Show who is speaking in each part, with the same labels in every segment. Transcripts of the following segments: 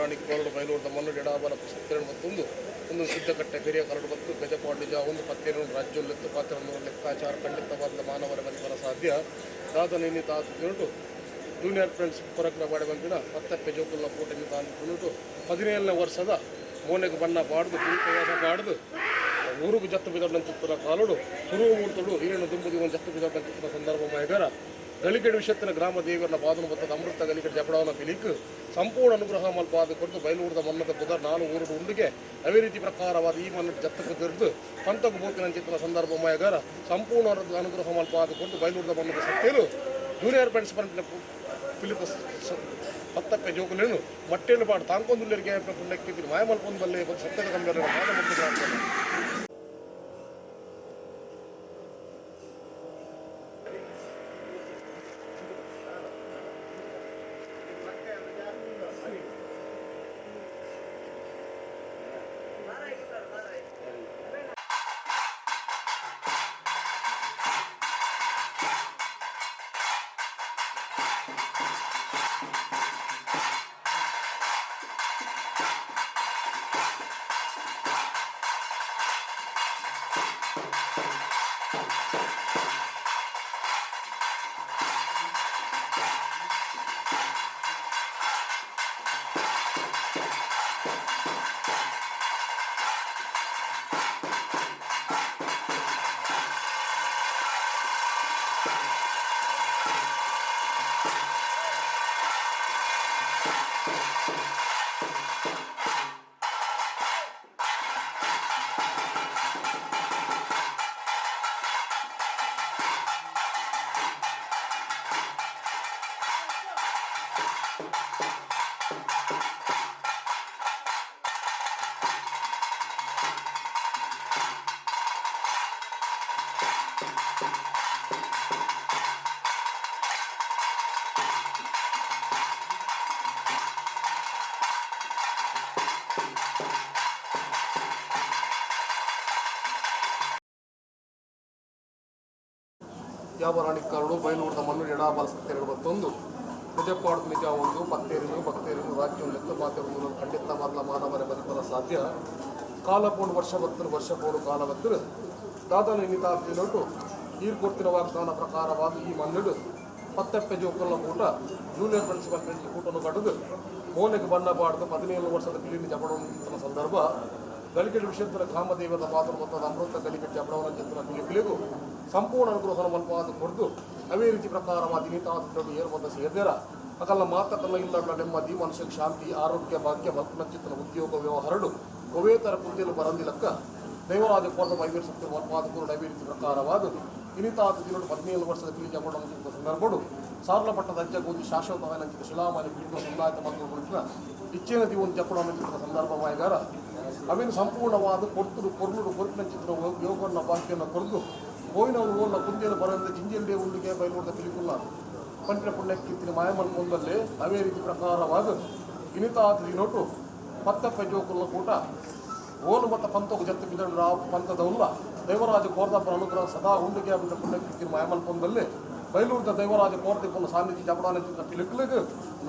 Speaker 1: ಯಾವರಾಣಿ ಕೋರಡು ಬೈಲೂರ್ದ ಮಣ್ಣು ಎಡಾಬಲ ಸತ್ಯರಣ ಮತ್ತೊಂದು ಒಂದು ಸಿದ್ಧಕಟ್ಟೆ ಪೆರಿಯ ಕರಡು ಮತ್ತು ಗಜಪಾಂಡು ಜ ಒಂದು ಪತ್ತೇರು ರಾಜ್ಯೊಲ್ಲೆತ್ತು ಪಾತ್ರವನ್ನು ಲೆಕ್ಕಾಚಾರ ಖಂಡಿತವಾದ ಮಾನವರ ಬಲಿಪರ ಸಾಧ್ಯ ದಾದನ ಇನ್ನಿತ ತಿರುಟು ಜೂನಿಯರ್ ಫ್ರೆಂಡ್ಸ್ ಕೊರಕ್ನ ಬಾಡೆ ಬಂದಿನ ಪತ್ತಪ್ಪೆ ಜೋಕುಲ್ನ ಕೋಟೆಗೆ ತಾನು ಕುಣಿಟು 17ನೇ ವರ್ಷದ ಮೋನೆಗೆ ಬಣ್ಣ ಪಾಡ್ದು ಪಿಲಿತ ಪಾಡ್ದು ಊರುಗು ಜತ್ತು ಬಿದೊಡ್ಡಂಚಿತ್ತಿನ ಕಾಲುಡು ಸುರುವು ಮೂರ್ತುಡು ಹಿರಿಯನು ದುಂಬುದಿ ಒಂದು ಜತ್ತು ಬಿದೊಡ್ಡಂಚಿತ್ತಿನ ಸಂದರ್ಭ ಮಾಯಗರ ಗಲಿಕೆಡು ವಿಷಯತ್ತಿನ ಗ್ರಾಮ ದೇವರನ್ನ ಬಾದನು ಬತ್ತದ ಅಮೃತ ಗಲಿಕೆಡು ಜಪಡವನ ಪಿಲಿಕ್ ಸಂಪೂರ್ಣ ಅನುಗ್ರಹ ಮಲ್ಪಾದ ಕೊರತು ಬಯಲೂರದ ಮನ್ನದ ಬುಧರ್ ನಾಲು ಊರುಡು ಉಂಡುಗೆ ಅವೇ ರೀತಿ ಪ್ರಕಾರವಾದ ಈ ಮನ್ನ ಜತ್ತಕ್ಕೆ ತೆರೆದು ಪಂತకు ಬೋತಿನಂಚಿತ್ತಿನ ಸಂದರ್ಭ ಮಾಯಗರ ಸಂಪೂರ್ಣ ಅನುಗ್ರಹ ಮಲ್ಪಾದ ಕೊರತು ಬಯಲೂರದ ಮನ್ನದ ಸತ್ಯರು ಜೂನಿಯರ್ ಫ್ರೆಂಡ್ಸ್ ಪಿಲಿತ ಪತ್ತಪ್ಪೆ ಜೋಕುಲೇನು ಮಟ್ಟೇನು ಪಾಡು ತಾಂಕೊಂದುಲ್ಲರಿಗೆ ಪುಣ್ಯಕ್ಕೆ ಮಾಯಮಲ್ಪೊಂದು ಬಲ್ಲೆ ಸತ್ಯದ ಕಂಬೆಲ್ಲ ಪಾದ ಮುಟ್ಟಿದ. ಯಾವ ರಾಣಿ ಕರಡು ಬಯಲೂರದ ಮಣ್ಣು ಎಡಾಬಲ ಸತ್ಯಗಳು ಮತ್ತೊಂದು ನಿಜಪಾಡು ನಿಜ ಒಂದು ಪತ್ತೇರಿನು ಭಕ್ತೇರಿನು ರಾಜ್ಯವನ್ನು ಪಾತ್ರವನ್ನು ಖಂಡಿತವಾದ ಮಾನವರ ಬದುಕಲ ಸಾಧ್ಯ ಕಾಲ ಪೋಣು ವರ್ಷ ಬತ್ತರು ವರ್ಷ ಪೋಣು ಕಾಲ ಬತ್ತರು ದಾದನ ಇನ್ನಿತಾರ್ತಿನೊಟ್ಟು ಈರ್ ಕೊಡ್ತಿನ ವಾಗ್ದಾನ ಪ್ರಕಾರವಾದ ಈ ಮಣ್ಣು ಪತ್ತಪ್ಪೆ ಜೋಕುಲ್ಲ ಕೂಟ ಜೂನಿಯರ್ ಪ್ರಿನ್ಸಿಪಲ್ ಫ್ರೆಂಡ್ಸ್ ಕೂಟನ್ನು ಕಡಿದು ಮೋನೆಗೆ ಬಣ್ಣ ಪಾಡ್ದು 17 ವರ್ಷದ ಪಿಲಿನ ಜಪಡವನ್ನು ಸಂದರ್ಭ ಗಲಿಕೆಡು ವಿಷಯದ ಗ್ರಾಮದೇವರ ಪಾತ್ರ ಮತ್ತು ಅಮೃತ ಗಲಿಕೆಟ್ಟು ಜಪಡವನ ಚಿತ್ರ ಪಿಲಿಪಿಲಿಗೂ ಸಂಪೂರ್ಣ ಅನುಗ್ರಹವನ್ನು ಮಲ್ಪಾದ ಕೊಡ್ದು ಅವೇ ರೀತಿ ಪ್ರಕಾರವಾದ ಇನ್ನಿತಾದ ಏರ್ಬಂದ ಸೇರ್ದೇರ ಅಕಲ್ಲ ಮಾತಕಲ್ಲ ಇಲ್ಲಗಳ ನೆಮ್ಮದಿ ಮನುಷ್ಯಕ್ಕೆ ಶಾಂತಿ ಆರೋಗ್ಯ ಭಾಗ್ಯ ಮಲ್ಪನ ಉದ್ಯೋಗ ವ್ಯವಹಾರಡು ಒವೇತರ ಕುಂದಿಲು ಬರಂದಿಲಕ್ಕ ದೇವರಾಜ ಕೋರ್ದ ಮೈವೀರ್ ಸತ್ಯ ಮಲ್ಪಾದ ಕುರುಡು ಅವೇ ರೀತಿ ಪ್ರಕಾರವಾದ ಇನ್ನಿತಾದ ದಿನಡು 17 ವರ್ಷದ ಪಿಲಿ ಜಪಡವನ ಸಂದರ್ಭಡು ಸಾರ್ಲಪಟ್ಟದ ಅಜ್ಜ ಗೋಧಿ ಶಾಶ್ವತವಾದ ಶಿಲಾಮಾಲಿ ಪಿಲಿಗೂ ಸಂದಾಯತ ಮಕ್ಕಳು ಇಚ್ಛೆನ ದಿವೊಂದು ಜಪಡವನ ಸಂದರ್ಭ ಮಾಯಗಾರ ಅವೇನು ಸಂಪೂರ್ಣವಾದ ಕೊಡ್ತರು ಕೊರ್ಲುಡು ಕೊರ್ಪಿನ ಚಿತ್ರ ಯೋಗವನ್ನು ಭಾಗ್ಯವನ್ನು ಕೊರದು ಹೋಯಿನವರು ಓಲ್ಲ ಕುಂದಿಯನ್ನು ಬರಂತೆ ಜಿಂಜಲ್ಡೆ ಉಂಡಿಗೆ ಬಯಲೂರ್ದ ಪಿಲಿಕುಲ್ಲ ಪಂಟಿನ ಪುಣ್ಯಕೀರ್ತಿನ ಮಾಯಮಲ್ಪೊಂದಲ್ಲಿ ಅವೇ ರೀತಿ ಪ್ರಕಾರವಾದ ಇನಿತಾದ ದಿನೊಟ್ಟು ಪತ್ತಪ್ಪೆ ಜೋಕುಲ್ಲ ಕೂಟ ಓಲು ಮತ್ತು ಪಂತకు ಜತ್ತು ಬಿದಳು ಆ ಪಂತದ ಉಲ್ಲ ದೇವರಾಜ ಕೋರ್ದಪ್ಪನ ಅನುಗ್ರಹ ಸದಾ ಉಂಡಿಗೆ ಅಂತ ಪುಣ್ಯಕೀರ್ತಿನ ಮಾಯಮಲ್ಪೊಂದಲ್ಲಿ ಬಯಲೂರ್ದ ದೇವರಾಜ ಕೋರ್ದಿಪ್ಪನ ಸಾನ್ನಿಧ್ಯ ಜಪಡಾನ ಪಿಲಿಕುಲಿಗೆ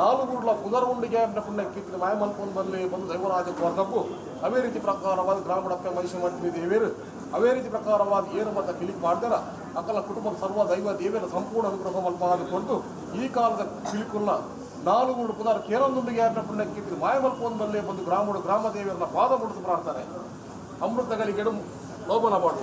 Speaker 1: ನಾಲು ಗುಡ್ಲ ಪುದರ್ ಉಂಡಿಗೆ ಅಂತ ಪುಣ್ಯಕೀರ್ತಿನ ಮಾಯಮಲ್ಪೊಂದಲ್ಲಿ ಬಂದು ದೇವರಾಜ ಕೋರ್ದಪ್ಪು ಅವೇ ರೀತಿ ಪ್ರಕಾರವಾದ ಗ್ರಾಮಡಪ್ಪೆ ಮಹಿಷ ಮಾಡ್ತೀನಿ ದೇವೇರು ಅವೇ ರೀತಿ ಪ್ರಕಾರವಾದ ಏನು ಮತ್ತು ಪಿಲಿಕ್ ಮಾಡ್ದಾರ ಅಕಲ ಕುಟುಂಬದ ಸರ್ವ ದೈವ ದೇವಿಯರ ಸಂಪೂರ್ಣ ಅನುಗ್ರಹ ಮಲ್ಪಾದ ಕೊಟ್ಟು ಈ ಕಾಲದ ಪಿಲಿಕುಲ್ಲ ನಾಲು ಗುಡು ಪುದರ್ ಕೇರೊಂದುಂಡಿಗೆ ಅಂತ ಪುಣ್ಯಕೀರ್ತಿನ ಮಾಯಮಲ್ಪೊಂದಲ್ಲಿ ಬಂದು ಗ್ರಾಮಡು ಗ್ರಾಮ ದೇವಿಯರನ್ನ ಪಾದ ಮುಡಿದು ಪ್ರಾರ್ಥನೆ ಅಮೃತಗಳಿಗೆ ಲೋಬನ ಮಾಡು.